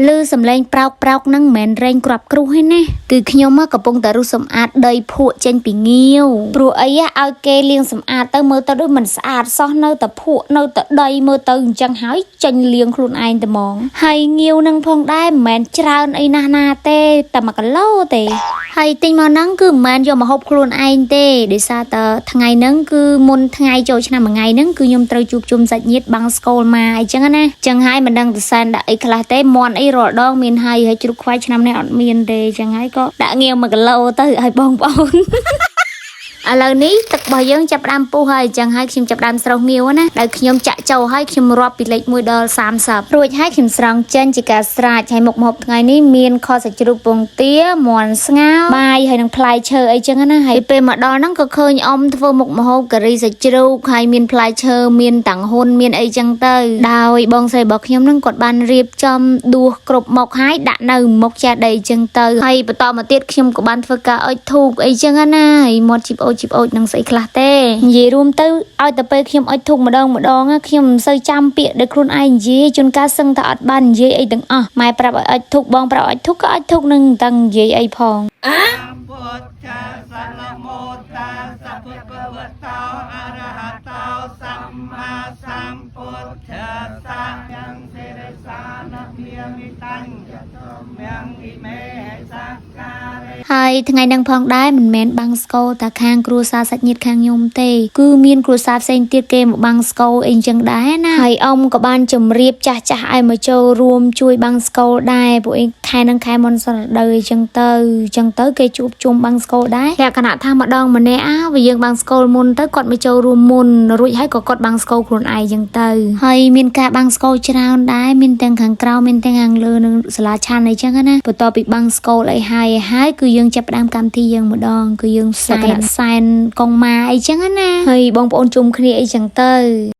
ឮសំឡេងប្រោកប្រោកហ្នឹងមិនមែនរែងគ្រាប់គ្រោះទេណាគឺខ្ញុំកំពុងតែរុះសម្អាតដីភក់ចេញពីងាវព្រោះអីឲ្យគេលាងសម្អាតទៅមើលទៅដូចមិនស្អាតសោះនៅតែភក់នៅតែដីមើលទៅអញ្ចឹងហើយចេញលាងខ្លួនឯងតែហ្មងហើយងាវនឹងផងដែរមិនមែនច្រើនអីណាស់ណាទេតែ1គីឡូទេ ហើយទិញមកហ្នឹងគឺមិនមែនយកមកហូបខ្លួនឯងទេដោយសារតែថ្ងៃហ្នឹងគឺមុនថ្ងៃចូលឆ្នាំមួយថ្ងៃហ្នឹងគឺខ្ញុំត្រូវជួបជុំសាច់ញាតិបាំងស្កូលមកអីចឹងណាចឹងហើយមិនដឹងទៅសែនដាក់អីខ្លះទេមន់អីរាល់ដងមានហើយហើយជ្រូកខ្វៃឆ្នាំនេះអត់មានទេចឹងហើយក៏ដាក់ងាវ1គីឡូទៅឲ្យបងប្អូន ឥឡូវនេះទឹករបស់យើងចាប់ផ្ដើមពុះហើយអញ្ចឹងហើយខ្ញុំចាប់ផ្ដើមស្រុះងាវណាដោយខ្ញុំចាក់ចូលហើយខ្ញុំរាប់ពីលេខ1ដល់30រួចហើយខ្ញុំស្រង់ចេញជាការស្រាច់ហើយមុខម្ហូបថ្ងៃនេះមានខសាច់ជ្រូកពងទាមាន់ស្ងោរបាយហើយនឹងផ្លែឈើអីចឹងណាហើយពេលមកដល់ហ្នឹងក៏ឃើញអ៊ំធ្វើមុខម្ហូបការីសាច់ជ្រូកហើយមានផ្លែឈើមានតាំងហ៊ុនមានអីចឹងទៅដោយបងស្រីរបស់ខ្ញុំហ្នឹងគាត់បានរៀបចំដួសគ្រប់មុខហើយដាក់នៅមុខចាដីចឹងទៅហើយបន្តមកទៀតខ្ញុំក៏បានធ្វើការអុជធូបអីចឹងណាហើយមាត់ជីបអូចជីបអូចនឹងស្អីខ្លះទេនិយាយរួមទៅឲ្យតែពេលខ្ញុំអុជធូបម្ដងម្ដងណាខ្ញុំមិនសូវចាំពាក្យដែលខ្លួនឯងនិយាយជួនកាលសឹងតែអត់បាននិយាយអីទាំងអស់ម៉ែប្រាប់ឲ្យអុជធូបបងប្រាប់អុជធូបក៏អុជធូបនឹងមិនដឹងនិយាយអីផង ពុទ្ធាសនមោតាសភគវតោអរហតោសម្មាសម្ពុទ្ធាសយ៉ាងសិរិសានមាមិតញ្ញមំអ៊ីមេសក្ការេ ហើយថ្ងៃហ្នឹងផងដែរមិនមែនបាំងស្កូលតែខាងគ្រួសារសាច់ញាតិខាងខ្ញុំទេគឺមានគ្រួសារផ្សេងទៀតគេមកបាំងស្កូលអីចឹងដែរណាហើយអ៊ំក៏បានជម្រាបចាស់ចាស់ឲ្យមកចូលរួមជួយបាំងស្កូលដែរពួកឯងខែហ្នឹងខែមុនសរដូវអីចឹងទៅចឹងទៅគេជួបជុំបាំងស្កូលដែរលក្ខណៈថាម្ដងម្នាក់អាវាយើងបាំងស្កូលមុនទៅគាត់មកចូលរួមមុនរួចហើយក៏គាត់បាំងស្កូលខ្លួនឯងចឹងទៅហើយមានការបាំងស្កូលច្រើនដែរមានទាំងខាងក្រៅមានទាំងខាងលើនឹងសាលាឆាន់អីចឹងណាបន្ទាប់ពីបាំងស្កូលអីហើយហើយគឺយើងចាប់ផ្ដើមកម្មវិធីយើងម្ដងគឺយើងសែនសែនកងម៉ាអីចឹងណាហើយបងប្អូនជុំគ្នាអីចឹងទៅ។